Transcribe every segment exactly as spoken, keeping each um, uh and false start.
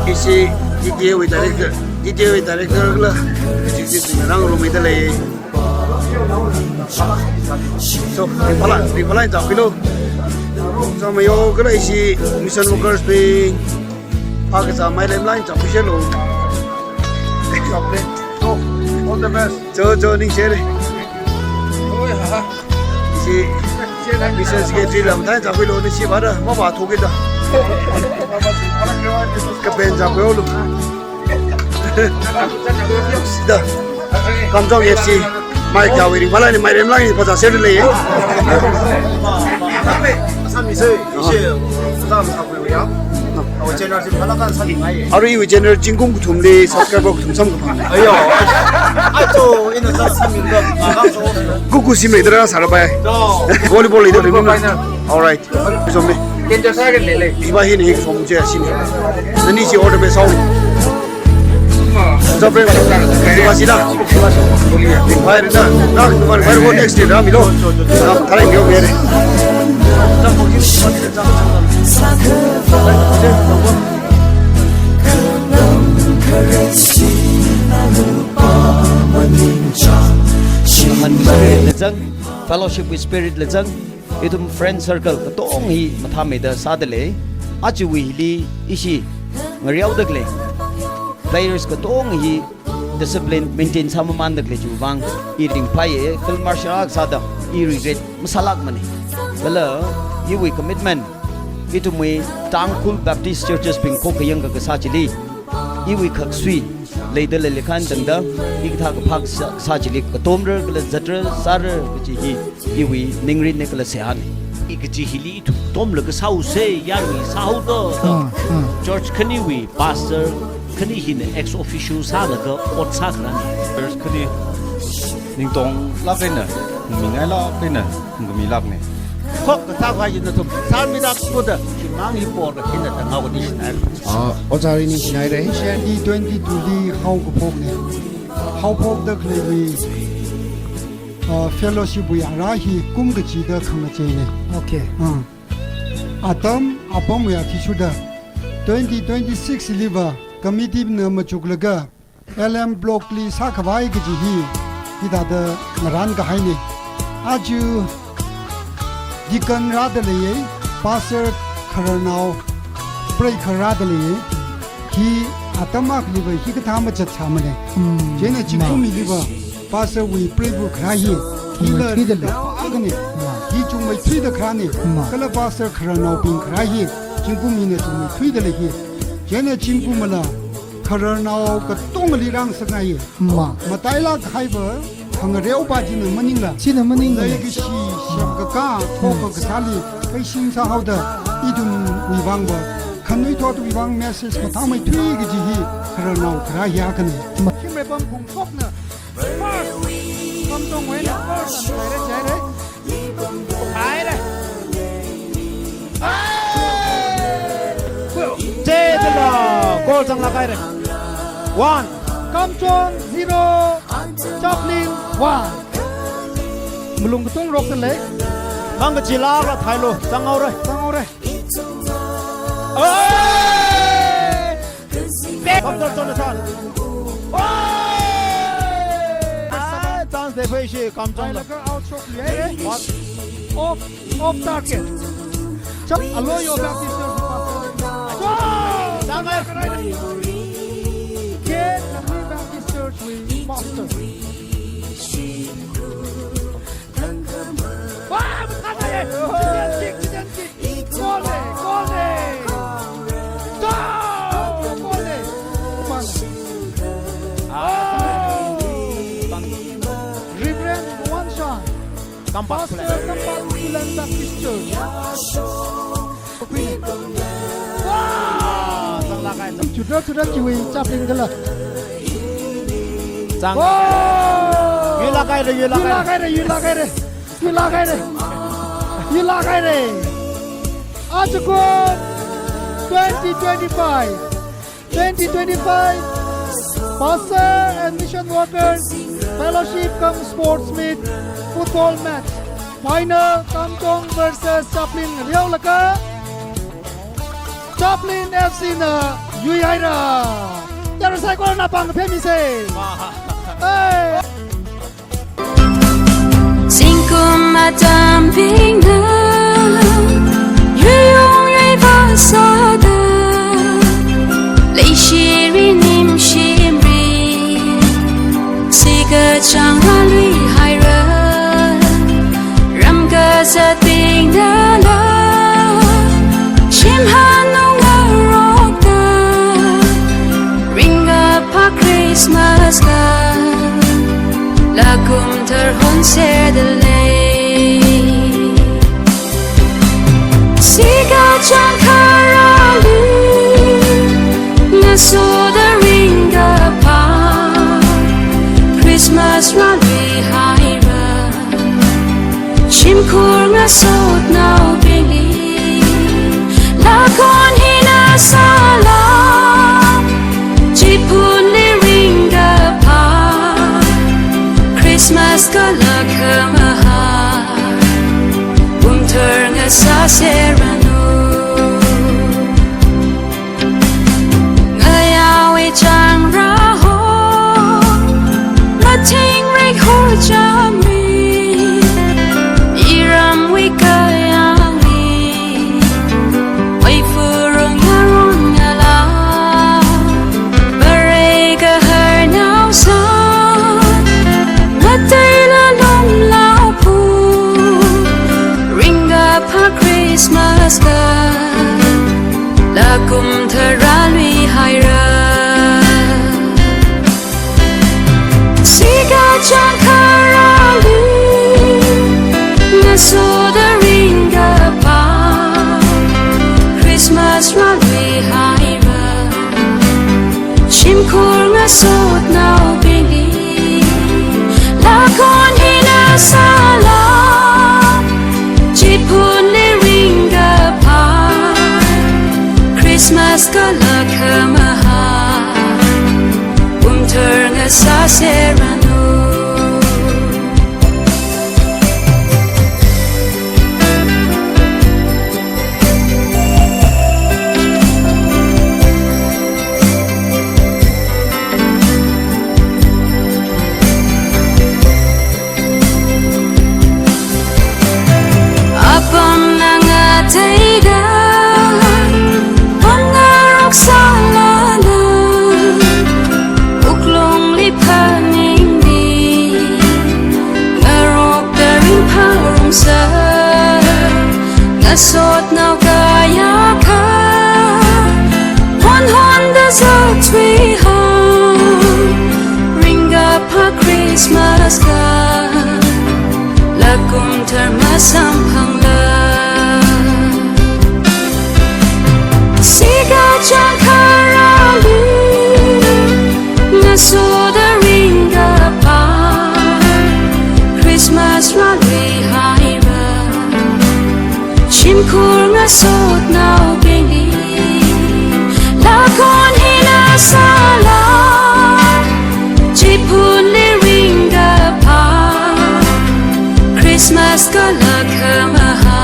Ishi T T A wui director, T T A wui director kala executive singna rāngarumida lei. So, ringphālāk, ringphālāk eina chākhuilu. Zangmeiya kala ishi mission workers bing, akha zangmei lemlāk eina chākhuishilu. So, all the best. Cho, cho, ningshire. Oi, ha, ha. Ishi mission secretary lam thai chākhuilu, ningshi vāra, mavāthu kida. Kapen chākhuilu. Sida. Kamjong F C. Mai kya waiting pala ni mai remlang ni pacha share le. Asam ni sei, isi, asam sa kui ya. Awa channel sim pala kan sa ni ngai. Aru iwui channel zingkum kathumli subscriber kathum samkaphang. Ayo. Ato, ina sa sa min ga. Kuku si mai dara sarabai. Volleyball leader ni. All right. Zombi. Kenjo sa kan lele. Iba hi ni hi zombi je sini. Nani si order be sau. Zombi. Iba sina. Iba na. Na, na, na, na, next day, na, milo. Na, tharai nyo mere. Fellowship wui spirit la zang. Ithum friend circle katonga hi mathāmeida sāda lei. Ajawui hili ishi ngareoda khalei players katonga hi discipline maintain sāmamānda khalei chiwui vang i ringphāya, field marshal akha sāda i regret masālākmana. Kala iwui commitment, ithumwui Tangkhul Baptist Churches bing khokkha yangkha kasā chili, iwui khaksui leida leilakha tangda, hikathā kaphā kasā, kasā chili katomra kala zatra sāra kaji hi iwui ningrinna kala seihāna. I kaji hili ithum tomlaga sāusa, yarui sāhaoda. Ah, ah. Church khaniwui pastor khani hina ex officio sālaga ot sākharāna. Church khani ningtonglāk eina, mingailāk eina, ngamilākna. Khokkha sākhavai nathum sāmida puda, shimāng hi porda hina da ngao kani shinai. Ah, ojāli ningshinaira. Share di twenty-two li haokaphokna. Haophokda khaleiwui, ah, fellowship wui ara hi kum kachida khangacheina. Okay. Ah. Atam apamwui athishurda twenty twenty-six liva committee na machuklaga L M block li sākhavai kaji hi, hithāda ngarān kahaina. Aja deacon rāda leiya, pastor khararnao preikha rāda leiya. Hi atam akhaliva hikathā machatsāmana. Hmm. Chieina zingkum Ma. hiliva pastor wui preiva kharā hi, hila Chungmeithuida lei. Akhana. Ma. Hi chungmeithuida kharāna. Ma. Kala pastor khararnaobing kharā hi, zingkum hina chungmeithuida lei hi. Chieina zingkumala khararnao katongali rāngasakngai. Ma. Matailāk kahaiva khangareopa china maningla. China maningla. Leikashi, shapkakā, thokka kasāli, pheising sāhaoda, ithumwui vangva khanuithotwui vang message mathāmeithui kaji hi khararnao kharā hi akhana. Ma. Khimrei pam khungthokna. First, Kamchong wui eina first, and haira, haira. Haira. Hey! Zero, goal zanglāk haira. One. Kamchong zero, Chaplin one. Malung katung rokta lei. Mang kachila ra thailo, zanghaora. Zanghaora. Hey! Kamchong Jonathan. Oi! Ah, chance de phei shi Kamchong. Hailaga out shot liya. What? Off, off target. Chap, alo yo Baptist Church. Chap! Chap! Ke, Baptist Church wui pastor. Wah, mathāda ye. Children kick, children kick. Goal le, goal le. Goal, goal le. Mana. Oh. Reverend Wanshan. Kampat Pastor Kulen. Kampat Kulen Baptist Church. Wah, zanglāk hai. Chuda, chuda, chiwui Chaplin kala. Zang. Wah. Yuilāk haira, yuilāk haira. Yuilāk haira, yuilāk haira. Yuilāk haira. Yuilāk haira. Aja kum twenty twenty-five. Twenty twenty-five Pastor and Mission Workers Fellowship cum Sports Meet Football Match Final, Kamchong versus Chaplin ngareolaga, Chaplin F C na yuihaira. Yarui saikorana pāng phemisa. Hey. Zingkum atambingna, yuiyung yuivā sāda, leishiri nimshimli, sikachāng rāluihaira. Ram kazatbingnala, shimhanung ngarokta, ringkaphā Christmas la, lakum thar honserda lei. Sikachāng kharāli, ngasoda ringkaphā Christmas rāluihaira. Shimkhur ngasotnaobingli, lakhon hina sāla, chiphunli ringkaphā Christmas kala khamahā, pumthar ngasāserranu. Ngayaowui chāngrā ho, mathingrik horchāmli, iramwui kayāngli, vaifurung yaron ngala, Vare gaharnao sā, ngateila lumlaophu, ringkaphā Christmas ka, lakum thar rāluihaira. Sikachāng kharāli, ngasoda ringkaphā Christmas rāluihaira. Shimkhur ngasotnaobingli, lakhon hina sāla, chiphunli ringkaphā Christmas kala khamahā, pumthar ngasāserranu. Apamna ngateida, pamngarok sālala, wuklungli phaningli, ngarokta ringphā rongsa, ngasotnao kayākha, honhonda zatthuihao, ringkaphā Christmas ka, lakum thar masamphangla. Sikachāng kharāli, ngasoda ringkaphā Christmas rāluihaira. Shimkhur ngasotnaobingli, lakhon hina sāla, chiphunli ringkaphā Christmas kala khamahā,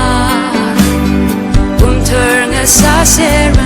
pumthar ngasāserra.